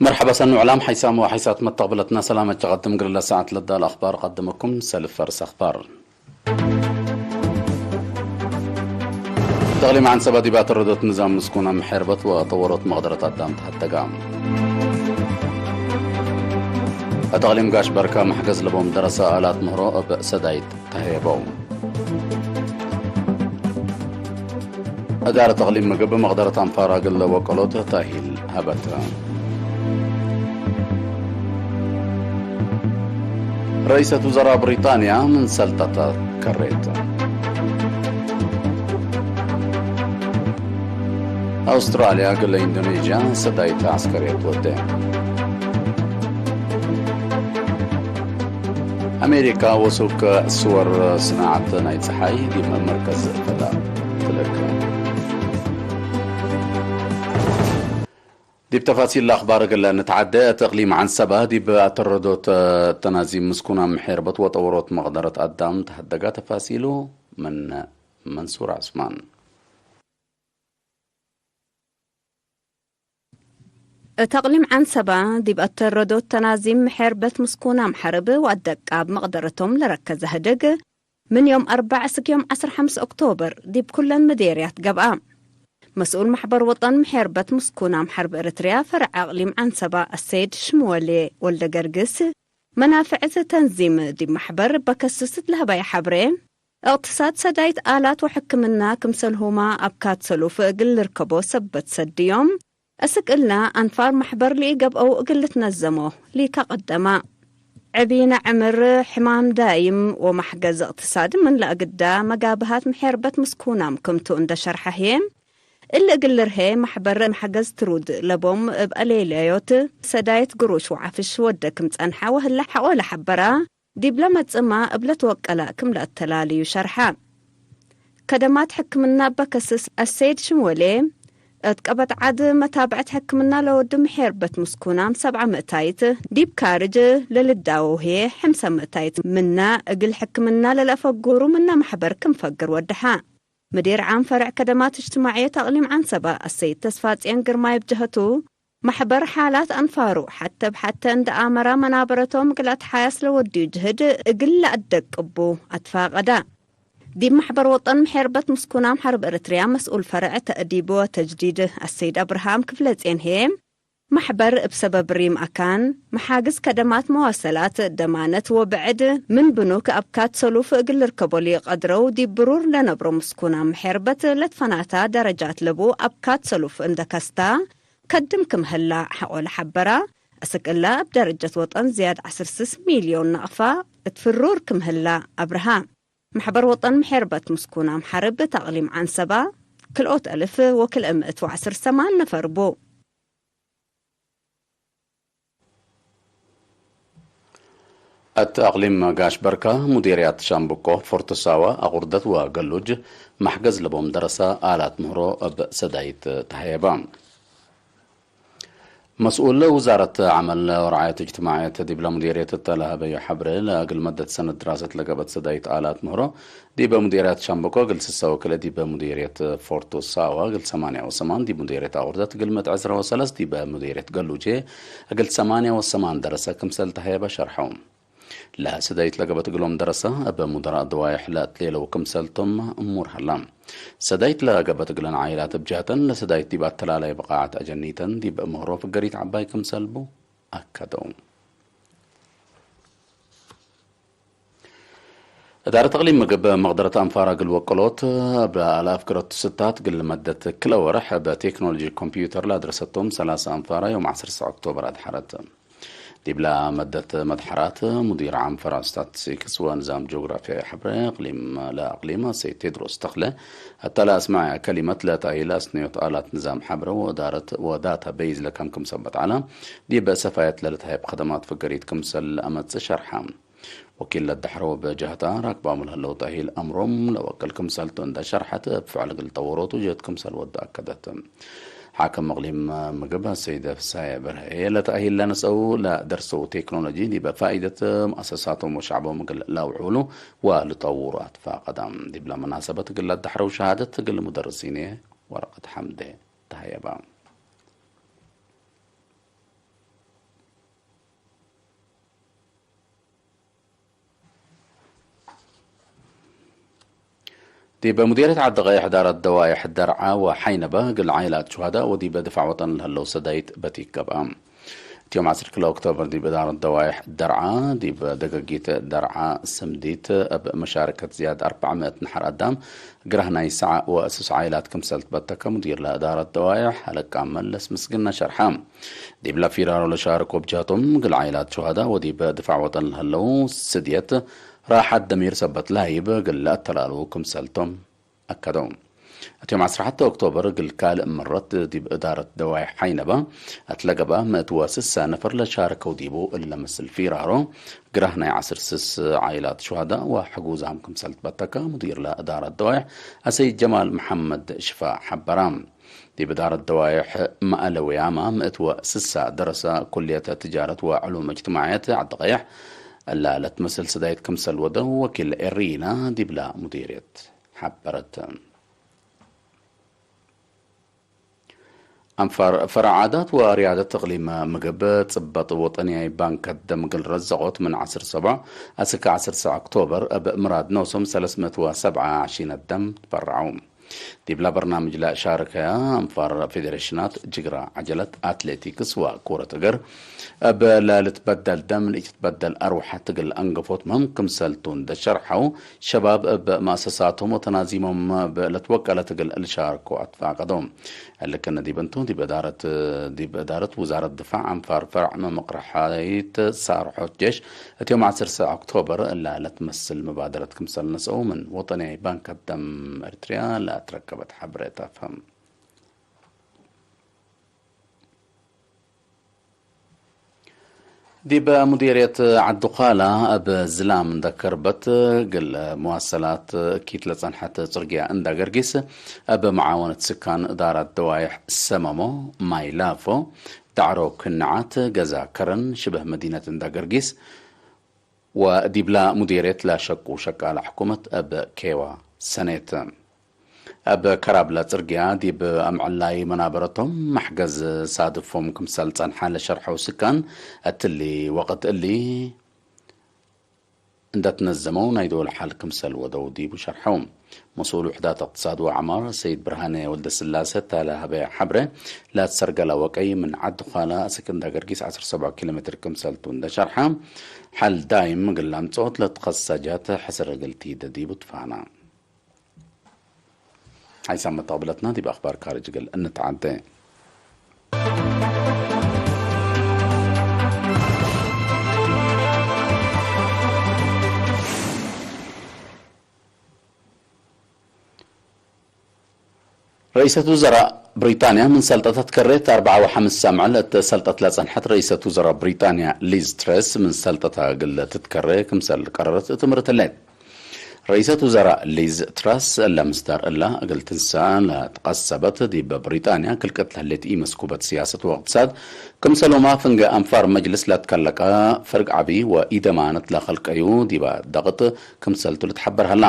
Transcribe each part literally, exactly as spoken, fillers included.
መርሐባ ሰኑ ዕላም ሐይሳም ወሐይሳት መተቅብለትና ሰላም እት ቀድም ግርለ ሰዓት ለዳል አኽባር ቀድመኩም ሰልፍ ፈርስ አኽባር። እት አቅሊም ዐንሰባ ዲብ አተረዶት ንዛም ምስኩን አምሐርበት ወጠወሮት መቅደረት አዳም ተሐተጋ። እት አቅሊም ጋሽ በርካ መሕገዝ ለቦም ደረሰ አላት ምህሮ እብ ሰዳይት ተህየበው። እዳረት እቅሊም ምግብ መቅደረት አንፋር እግል ወቀሎት ተእሂል ሀበት። ረኢሰት ውዘራእ ብሪጣንያ ምን ሰልጠተ ከሬት። አውስትራልያ እግለ ኢንዶኔዥያ ሰዳይት ዐስከርየት ወዴ። አሜሪካ ወሱቅ ስወር ስናዐት ናይ ጸሓይ ዲብ መርከዝ ፈዳእ ትልክ። ዲብ ተፋሲል ለአኽባር እግል ንትዓደ፣ እት እቅሊም ዐንሰባ ዲብ አተረዶት ተናዚም ምስኩን አምሐርበት ወጠወሮት መቅደረት አዳም ተሀደጋ። ተፋሲሉ ምን መንሱር ዐስማን። እት አቅሊም ዐንሰባ ዲብ አተረዶት ተናዚም ምሐርበት ምስኩን አምሐርብ ወአደቃብ መቅደረቶም ለረከዘ ህድግ፣ ምን ዮም አርበዕ እስክ ዮም ዐስር ሐምስ ኦክቶበር ዲብ ኩለን ምዴርያት ገብአ። መስኡል መሕበር ወጠን ምሐርበት ምስኩን አምሐርብ ኤረትርያ ፈርዕ አቅሊም ዐንሰባ አሰይድ ሽምወሌ ወልደገርግስ፣ መናፍዕት ተንዚም ዲብ መሕበር በከስስ እት ለሀበየ ሐብሬ፣ እቅትሳድ ሰዳይት አላት ወሕክምና ክምሰልሁመ አብካት ሰሉፍ እግል ልርከቦ ሰበት ሰድዮም፣ እስክ እለ አንፋር መሕበር ለኢገብአው እግል ልትነዘሞ ሊከ ቀደማ። ዕቢነ ዕምር፣ ሕማም ዳይም ወመሕገዝ እቅትሳድ ምን ለአግዳ መጋብሃት ምሐርበት ምስኩናም ክምቱ እንደ ሸርሐ ህዬ፣ እሊ እግል ልርሄ መሕበር መሕገዝ ትሩድ ለቦም እብ አሌለዮት ሰዳይት ግሩሽ ወዐፍሽ ወደ ክም ጸንሐ ወህለ ሐቆ ለሐበራ፣ ዲብለ መጽእማ እብ ለትወቀላ ክም ለአተላልዩ ሸርሐ። ከደማት ሕክምና እበ ከስስ አሰይድ ሽምወሌ፣ እት ቀበት ዐድ መታብዐት ሕክምና ለወዱ ምሔርበት ምስኩናም ሰብዓ ምእታይት፣ ዲብ ካርጅ ለልዳወው ህዬ ሕምሰ ምእታይት ምነ እግል ሕክምና ለለአፈጉሩ ምነ መሕበር ክም ፈግር ወደሐ። ምዲር ዓም ፈርዕ ከደማት እጅትማዕየት አቅሊም ዐንሰበ አሰይድ ተስፋጽዮን ግርማይ እብ ጀሀቱ፣ መሕበር ሓላት አንፋሩ ሐተ እብ ሐተ እንደ አመራ መናበረቶም እግል አትሓያስ ለወድዩ ጅህድ እግል ለአደቅቡ አትፋቀደ። ዲብ መሕበር ወጠን ምሔርበት ምስኩናም ሐርብ ኤረትርያ መስኡል ፈርዕ ተእዲብ ወተጅዲድ አሰይድ አብርሃም ክፍለጼን ህዬ፣ መሕበር እብ ሰበብ ሪም አካን፣ መሓግዝ ከደማት መዋሰላት፣ ደማነት ወብዕድ ምን ብኑክ አብካት ሰሉፍ እግል ልርከቦ ለኢቀድረው ዲብ ብሩር ለነብሮ ምስኩናም ምሔርበት ለትፈናታ ደረጃት ለቡ አብካት ሰሉፍ እንደ ከስታ፣ ከድም ክም ህላ ሐቆ ለሐበራ፣ አስክ እለ እብ ደረጀት ወጠን ዝያድ ዐስር ስስ ሚልዮን ናቅፋ እት ፍሩር ክም ህላ አብርሃ። መሕበር ወጠን ምሔርበት ምስኩናም ሐርብ እት አቅሊም ዐንሰባ ክልኦት አልፍ ወክልኤ ምእት ወዐስር ሰማን ነፈር ቡ። እት አቅሊም ጋሽ በርካ፣ ሙዴርያት ሻምብቆ፣ ፎርቶ ሳዋ፣ አቁርደት ወገሉጅ መሕገዝ ለቦም ደረሰ አላት ምህሮ እብ ሰዳይት ተሀየበ። መስኡል ውዛረት ዐመል ወረዓየት እጅትማዕየት ዲብለ ሙዴርየት እተ ለሀበዩ ሐብሬ፣ ለእግል መደት ሰነት ድራሰት ለገብአት ሰዳይት አላት ምህሮ፣ ዲበ ሙዴርያት ሻምበቆ እግል ስሰ ወክልኤ ዲበ ሙዴርየት ፎርቶ ሳዋ እግል ሰማንያ ወሰማን፣ ዲብ ሙዴርየት አቁርደት እግል ምእት ዕስራ ወሰለስ፣ ዲበ ሙዴርየት ገሉጄ እግል ሰማንያ ወሰማን ደረሰ ክምሰል ተሀየበ ሸርሐው። ለሰዳይት ለገብአት እግሎም ደረሰ እብ ሙደራእ ደዋይሕ ለአትሌለው ክምሰልቶም እሙር ሀላ። ሰዳይት ለገብአት እግለን ዓኢላት እብ ጀህተን ለሰዳይት ዲብ አተላላይ ብቃዓት አጀኒተን ዲብ ምህሮ ፍገሪት ዐባይ ክምሰል ቡ አከደው። እዳረት እቅሊም ምግብ መቅደረት አንፋር እግል ወቀሎት፣ እብ አላፍ ክረቱ ስታት እግል መደት ክለ ወርሕ፣ እብ ቴክኖሎጂ ኮምፒውተር ለአድረሰቶም ሰላሳ አንፋራ ዮም ዐስር ኦክቶበር አድሐረት። ዲብለ መደት መድሐራት፣ ሙዲር ዓም ፈራዕ ስታትስቲክስ ወንዛም ጂኦግራፊያዊ ሐብረ እቅሊም ለአቅሊም አሰይድ ቴድሮስ ተክለ፣ እተ ለአስመዐ ከሊመት ለተአሂል አስንዮት አላት ንዛም ሐብረ ወእዳረት ወዳታ ቤይዝ ለከምክም ሰበት ዐለ፣ ዲብ ሰፋየት ለልትሀየብ ከደማት ፍገሪት ክምሰል ለአመጽእ ሸርሐ። ወኪል ለደሐረው እብ ጀህታ፣ ራክባሙ ለህለው ተእሂል አምሮም ለወቅል ክምሰልቱ እንደ ሸርሐት፣ እብ ፍዕል እግል ጠወሮቱ ጅህድ ክምሰል ወዱ አከደት። ሓክም እቅሊም ምግብ ሰይደ ፍሳየ በርሀ፣ ለተእሂል ለነስአው ለደርሰው ቴክኖሎጂ ዲበ ፋኢደት መአሰሳቶም ወሸዕቦም እግል ለአውዕሉ ወልጠውሩ አትፋቀደ። ዲብለ መናሰበት እግል ለደሐረው ሸሃደት እግል ሙደርሲኔ ወረቀት ሐምዴ ተሀየበ። ዲብ ሙዲርየት ዐዲ ቀይሕ እዳረት ደዋይሕ ደርዓ ወሐይነበ እግል ዓኢላት ሹሀዳእ ወዲብ ድፋዕ ወጠን ለህለው ሰዳይት በቲክ ገብአ። እት ዮም ዐስር ክለ ኦክቶበር ዲብ እዳረት ደዋይሕ ደርዓ ዲብ ደገጊት ደርዓ ስምዲት እብ መሻረከት ዝያድ አርበዕ ምእት ነሐር አዳም ግራህ ናይ ሰዐ ወእሱስ ዓኢላት ክምሰል ትበተከ ሙዲር ለእዳረት ደዋይሕ ሀለቃ መለስ ምስግነ ሸርሐ። ዲብለ ፊራሮ ለሻርኮ ብጃቶም እግል ዓኢላት ሹሀዳእ ወዲብ ድፋዕ ወጠን ለህለው ስድየት ራሐት ደሚር ሰበት ለሀይብ እግል ለአተላሉ ክምሰልቶም አከደው። እት ዮም ዐስር ሐተ ኦክቶበር እግል ካልእ መረት ዲብ እዳረት ደዋይሕ ሐይነበ እት ለገብአ ምእት ወስሳ ነፈር ለሻርከው ዲቡ እለ ምስል ፊራሮ ግራህ ናይ ዐስር ስስ ዓኢላት ሹሀዳእ ወሕጉዛም ክምሰል ትበተከ ሙዲር ለእዳረት ደዋይሕ አሰይድ ጀማል መሐመድ ሽፋ ሐበራ። ዲብ እዳረት ደዋይሕ መአለውያማ ምእት ወስሳ ደረሰ ኩልየት ትጃረት ወዕሉም እጅትማዕየት ዐዲ ቀይሕ እላ ለትመስል ሰዳይት ክምሰል ወደው ወኪል ኤሪና ዲብላ ሙዲርየት ሐበረት። አንፋር ፈርዕ ዓዳት ወርያደት እቅሊም ምግብ ጽበጥ ወጠንያይ ባንከት ደም እግል ረዘቆት ምን ዐስር ሰቦዕ አስክ ዐስር ሰዕ ኦክቶበር እብ ምራድ ኖሶም ሰለስ ምእት ወሰብዓ ሺነት ደም ትበረዐው። ዲብላ በርናምጅ ለሻርከያ አንፋር ፌዴሬሽናት ጅግራ፣ ዐጀለት፣ አትሌቲክስ ወኩረት እግር እብ ለልትበደል ደም ለኢትትበደል አርወሐት እግል አንገፎት ምህም ክምሰልቱ እንደ ሸርሐው፣ ሸባብ እብ መአሰሳቶም ወተናዚሞም እብ ለትወቀለት እግል ልሻርኮ አትፋቀዶ። እሊ ክነ ዲብ እንቱ፣ ዲብ እዳረት፣ ዲብ እዳረት ውዛረት ድፋዕ አንፋር ፈርዕ መመቅረሐይት ሳርሖት ጄሽ፣ እት ዮም ዐስር ሰዕ ኦክቶበር እላ ለትመስል መባደረት ክምሰል ነስአው ምን ወጠንያይ ባንክ ደም ኤርትርያ ለአትረከበት ሐብሬት አፍሀም። ዲብ ሙዲርየት ዐዲ ኳላ እብ ዝላም እንደ ከርበት እግል መዋሰላት እኪት ለጸንሐት ጽርግያ እንዳ ገርጊስ፣ እብ መዓወነት ስካን እዳራት ደዋይሕ ሰመሞ፣ ማይ ላፎ፣ ዳዕሮ ክንዓት፣ ገዛ ከረን፣ ሽበህ መዲነት እንዳ ገርጊስ ወዲብላ ሙዲርየት ለሸቁ ሸቃለ ሕኩመት እብ ኬዋ ሰኔት። እብ ከራብለ ጽርግያ ዲብ አምዕላይ መናበረቶም መሕገዝ ሳድፎም ክምሰል ጸንሐ ለሸርሐው ስካን፣ እትሊ ወቅት እሊ እንደ ትነዘመው ናይ ዶል ሐል ክምሰል ወደው ዲቡ ሸርሐው። መስኡል ውሕዳት እቅትሳድ ወዐማር ሰይድ ብርሃነ ወልደስላሰ እተ ለሀበ ሐብረ፣ ለአትሰርገለ ወቀይ ምን ዐድ ኳላ አስክ እንዳ ገርጊስ ዐስር ሰብዓ ኪሎ ሜትር ክምሰልቱ እንደ ሸርሐ፣ ሐል ዳይም እግል ለአምጽኦት ለትከሰጀት ሕስር እግል ቲደ ዲቡ ትፋና። ሐይሳም መተቅብለትና ዲብ አክባር ካርጅ እግል እንተዓዴ። ረኢሰት ውዘራእ ብሪጣንያ ምን ሰልጠተ ትከሬት። አርበዓ ወሐምስ አምዕል እት ሰልጠት ለጸንሐት ረኢሰት ውዘራእ ብሪጣንያ ሊዝ ትረስ ምን ሰልጠተ እግል ትትከሬ ክምሰል ቀረረት ትምህርት ህሌት። ረኢሰት ውዘራእ ሊዝ ትረስ እለ ምስዳር እላ እግል ትንሰእ ለትቀሰበት ዲብ ብሪጣንያ ክልቀት ለህሌት ኢመስኩበት ሲያሰት ወእቅትሳድ ክምሰልሁመ ፍንጌ አንፋር መጅልስ ለትከለቀ ፈርግ ዐቢ ወኢደማነት ለከልቀዩ ዲበ ደቅጥ ክምሰልቱ ልትሐበር ሀላ።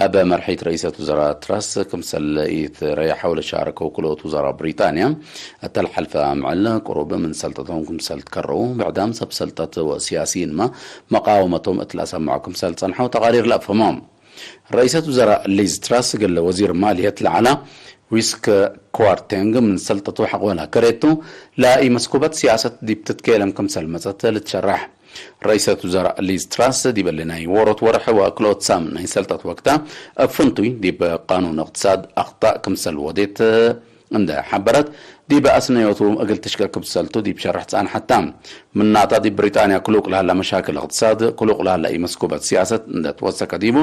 እብ መርሒት ረኢሰት ውዘራእ ትረስ ክምሰል ኢትረየሐው ለሻረከው ክልኦት ውዘራእ ብሪጣንያ፣ እተ ለሐልፈ አምዕል ቅሩብ ምን ሰልጠቶም ክምሰል ትከረው፣ ብዕዳም ሰብ ሰልጠት ወሲያሲይንመ መቃወመቶም እት ለአሰምዖ ክምሰል ጸንሐው ተቃሪር ለአፍህሞ። ረኢሰት ውዘራእ ሊዝ ትረስ እግል ወዚር ማልየት ለዐላ ዊስክ ክዋርቴንግ ምን ሰልጠቱ ሐቆላ ከሬቱ፣ ለኢመስኩበት ሲያሰት ዲብ ትትኬለም ክምሰል መጸት ልትሸረሕ። ረኢሰት ውዘራእ ሊዝ ትራስ ዲብ እሊ ናይ ዎሮት ወርሕ ወክልኦት ሳምን ናይ ሰልጠት ወቅታ፣ እብ ፍንቱይ ዲብ ቃኑን እቅትሳድ አክጣእ ክምሰል ወዴት እንደ ሐበረት፣ ዲብ አስነዮቱ እግል ትሽቀ ክምሰልቱ ዲብ ሸርሕ ጸንሐታ። ምናታ ዲብ ብሪጣንያ ክሉቅ ለሀላ መሻክል እቅትሳድ፣ ክሉቅ ለሀላ ኢመስኩበት ሲያሰት እንደ ትወሰከ ዲቡ፣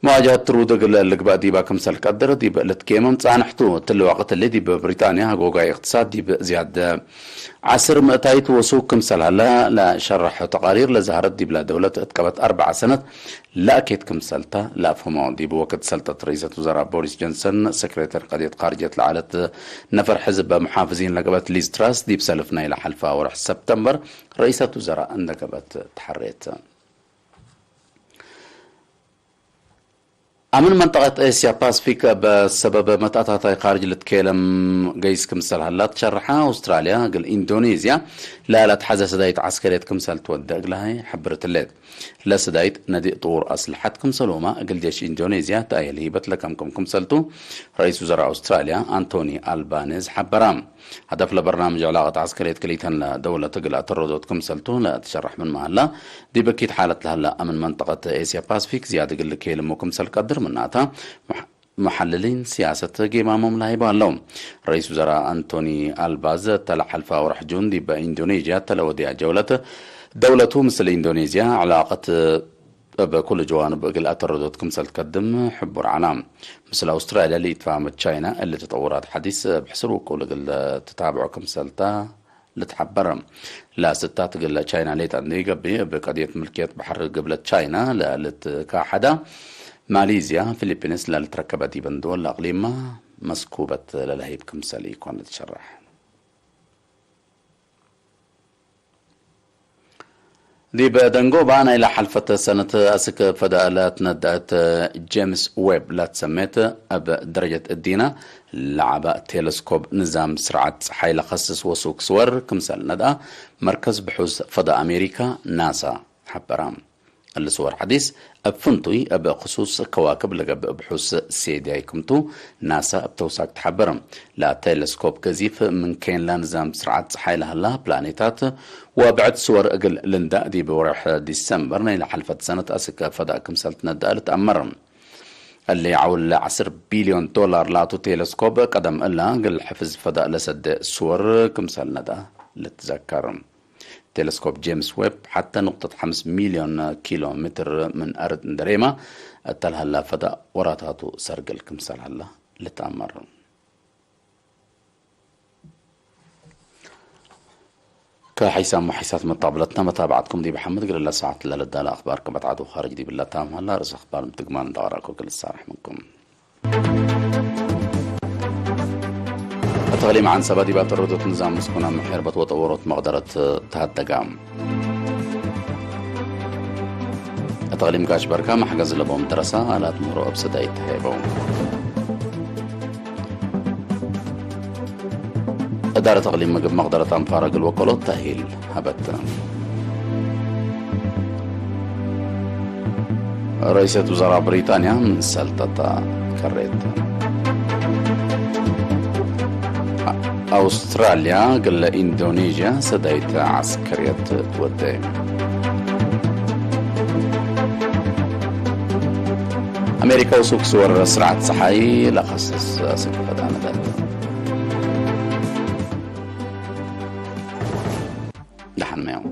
መዋጀሀት ትሩድ እግል ልግበእ ዲበ ክምሰል ቀድር ዲብ ልትኬመም ጻንሕቱ። እትሊ ወቅት እሊ ዲብ ብሪጣንያ ሀጎጋይ እቅትሳድ ዲብ ዝያድ ዐስር ምእታይት ወሱግ ክምሰል ሀለ ለሸረሐ ተቃሪር ለዛህረት ዲብለ ደውለት እት ቀበት አርበዐ ሰነት ለአኬት ክምሰልተ ለአፍህሞ። ዲብ ወቅት ሰልጠት ረኢሰት ውዘራእ ቦሪስ ጆንሰን፣ ሰክሬተር ቀድየት ካርጀት ለዐለት ነፈር ሕዝብ ሙሓፍዚን ለገብአት ሊዝ ትራስ ዲብ ሰልፍ ናይለ ሐልፈ ወርሕ ሰብተምበር ረኢሰት ውዘራእ እንደ ገብአት ተሐሬት። አምን መንጠቀት ኤስያ ፓስፊክ እብ ሰበብ መትአታታይ ካርጅ ልትኬለም ገይስ ክምሰል ሀላ ትሸርሐ። አውስትራልያ እግል ኢንዶኔዝያ ለለአትሐዘ ሰዳይት ዐስከርየት ክምሰል ትወዴ እግልሀይ ሐብርት ህሌት። ለሰዳይት ነዲእ ጥዉር አስልሐት ክምሰልሁመ እግል ጄሽ ኢንዶኔዝያ ተአየል ሂበት ለከምክም ክምሰልቱ ረኢስ ውዘራእ አውስትራልያ አንቶኒ አልባኔዝ ሐበረ። ሀደፍ ለበርናምጅ ዕላቀት ዐስከርየት ክልኢተን ለደውለት እግል አተረዶት ክምሰልቱ ለትሸረሕ ምንመ ሀላ፣ ዲብ እኪት ሓለት ለሀላ አምን መንጠቀት ኤስያ ፓስፊክ ዝያድ እግል ልኬልሙ ክምሰል ቀድር ምናተ፣ መሐልሊን ስያሰት ጌማሞም ለሀይቦ ዐለው። ረኢስ ውዘራእ አንቶኒ አልባዝ እተ ለሐልፈ አውረሕ ጁን ዲብ ኢንዶኔዥያ እተ ለወድያ ጀውለት፣ ደውለቱ ምስል ኢንዶኔዥያ ዕላቀት እብ ኩሉ ጀዋንብ እግል አተረዶት ክምሰል ትከድም ሕቡር ዐላ። ምስል አውስትራልያ ለኢትፋሀመት ቻይና፣ እሊ ተጠውራት ሐዲስ እብ ሕስር ውቁል እግል ትታብዖ ክምሰልታ ልትሐበር። ለስታት እግል ቻይና ሌጠ እንዴ ገብእ፣ እብ ቀድየት ምልክየት በሐር ግብለት ቻይና ለልትካሐዳ ማሌዝያ፣ ፊሊፒንስ ለልትረከበ ዲበን ድወል አቅሊምመ መስኩበት ለለሀይብ ክምሰል ኢኮን ልትሸረሕ። ዲብ ደንጎባ ናይለ ሐልፈት ሰነት አስክ ፈደእ ለትነደአት ጄምስ ዌብ ለትሰሜት፣ እብ ደረጀት እዲነ ለዐበ ቴለስኮብ ንዛም ስርዓት ጸሓይ ለከስስ ወሱክ ስወር ክምሰል ነድአ መርከዝ ብሑስ ፈደእ አሜሪካ ናሳ ሐበረ። እሊ ስወር ሐዲስ እብ ፍንቱይ እብ ክሱስ ከዋክብ ለገብእ ብሑስ ሴድያይ ክምቱ ናሳ እብ ተውሳክ ተሐብር። ለቴለስኮፕ ገዚፍ ምን ኬንላ ንዛም ስርዓት ጸሓይ ለሀላ ፕላኔታት ወብዕድ ስወር እግል ልንዳእ ዲብ ወሬሕ ዲሰምበር ናይ ለሐልፈት ሰነት አስክ ፈዳእ ክምሰል ትነዳእ ልትአመር። እሊ ዐውል ዐስር ቢልዮን ዶላር ላቱ ቴለስኮፕ ቀደም እላ እግል ሕፍዝ ፈዳእ ለሰዴ ስወር ክምሰል ነዳ ልትዘከር። ቴለስኮፕ ጄምስ ዌብ ሐተ ንቅጠት ሐምስ ሚልዮን ኪሎ ሜትር ምን አርድ እንዴ ሬመ፣ እተ ለሀላ ፈዳእ ወራታቱ ሰርግል ክምሰል ሀላ ልትአመር። ከሐይሳም ወሐይሳት መጣብለትነ መታብዐትኩም ዲብ ሐምድ እግል እለ ሰዓት ለልዳለ አክባር ክም አትዓዱ ካርጅ ዲብለ ታም ሀላ። ርእስ አክባር ምትግማን እንተ ቀራእኮ እግል ልሳረሕ ምንኩም። እት እቅሊም ዐንሰበ ዲብ አተረዶት ንዛም ምስኩና ምሕርበት ወጠወሮት መቅደረት ተሀደጋ። እት እቅሊም ጋሽ በርካ መሕገዝ ለቦም ደረሳ አላት ምህሮ እብ ሰዳይት ተሀይበው። እዳረት እቅሊም ምግብ መቅደረት አንፋር እግል ወከሎት ተእሂል ሀበት። ረኢሰት ውዘራእ ብሪጣንያ ምን ሰልጠተ ከሬት። አውስትራልያ እግለ ኢንዶኔዥያ ሰዳይት ዐስከርየት ትወዴ። አሜሪካ ወሱክ ስወር ስርዓት ጸሓይ ለከስስ አስክ ፈዳነታት። ደሐን መያው።